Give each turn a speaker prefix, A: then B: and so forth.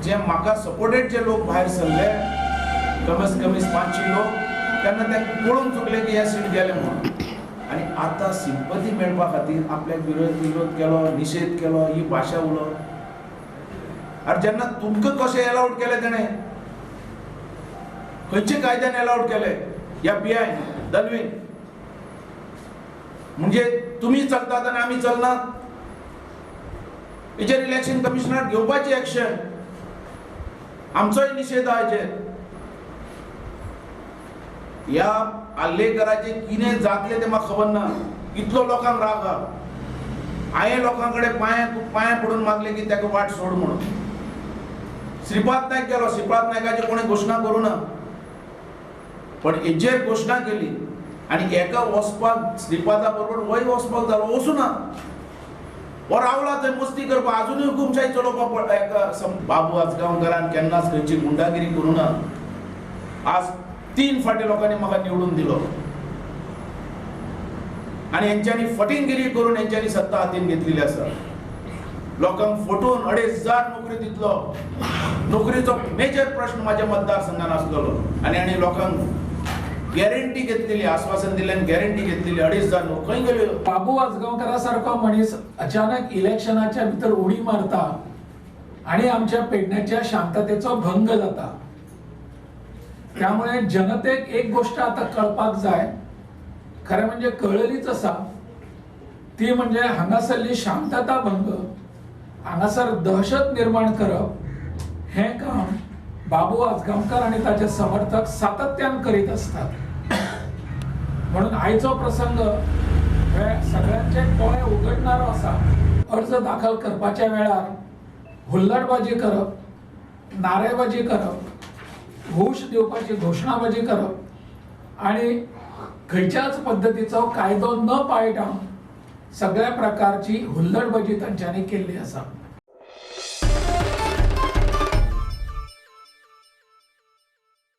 A: जे म्हाका सपोर्टेड जे लोक भायर सरले, कमीत कमी 500 लोक, तेन्ना ते पळोवन चुकले की हे सीट गेले म्हणून. आनी आतां सिंपती मेळपा खातीर आपल्याक विरोध केलो, निशेध केलो, ही भाशा उलोवप. आनी जेन्ना तुमकां कशें एलावड केलें तेणें, खंयच्या कायद्यान एलावड केलें ह्या पी I दलवीन? म्हणजे तुमी चलतात आनी आमी चलनात? हेचेर इलेक्शन कमिशनर घेवपाची एक्शन. आमचोय निशेध आहा हेचेर. ह्या आर्लेकराचे कितें जातलें तें म्हाका खबर ना. इतलो लोकांक राग आहा. हांवें लोकां कडेन पांयां पडून मागलें की ताका वाट सोड म्हणून. श्रीपाद नायक गेलो, श्रीपाद नायकाची कोणें घोशणा करूं ना, पण हेचेर घोशणा केली आनी एका वचपाक श्रीपादा बरोबर वय वचपाक जालो, वचूं ना. हो रावला थंय मस्ती करपाक, आजुनूय हुकुमशाही चलोवपाक. एका बाबू आजगांवकारान केन्नाच खंयची गुंडागिरी करूं ना. आज 3 फाटी लोकांनी म्हाका निवडून दिलो आनी हेंच्यांनी फटिंगिरी करून हेंच्यांनी सत्ता हातीन घेतलेली आसा. लोकांक फटोवन 2500 नोकरी दितलो. नोकरीचो मेजर प्रश्न म्हाज्या मतदारसंघान आसलेलो आनी आनी लोकांक गॅरंटी घेतलेली, आश्वासन दिलें आनी गॅरंटी घेतलेली 2500 नोकरी खंय गेल्यो?
B: बाबू आजगांवकारा सारको मनीस अचानक इलेक्शनाच्या भितर उडी मारता आणि आमच्या पेडण्याच्या शांततेचो भंग जाता. त्यामुळे जनतेक एक गोष्ट आता कळपाक जाय, खरें म्हणजे कळलीच आसा, ती म्हणजे हांगासरली शांतता भंग, हांगासर दहशत निर्माण करप हें काम बाबू आजगांवकार आनी ताचे समर्थक सातत्यान करीत असतात. म्हणून आयचो प्रसंग हे सगळ्यांचे दोळे उगडणारो आसा. अर्ज दाखल करपाच्या वेळार हुल्लडबाजी करप, नारेबाजी करप, घूश दिवपाची घोशणाबाजी करप आनी खंयच्याच पद्दतीचो कायदो न पाळटा सगळ्या प्रकारची हुल्लडबाजी तांच्यांनी केल्ली आसा.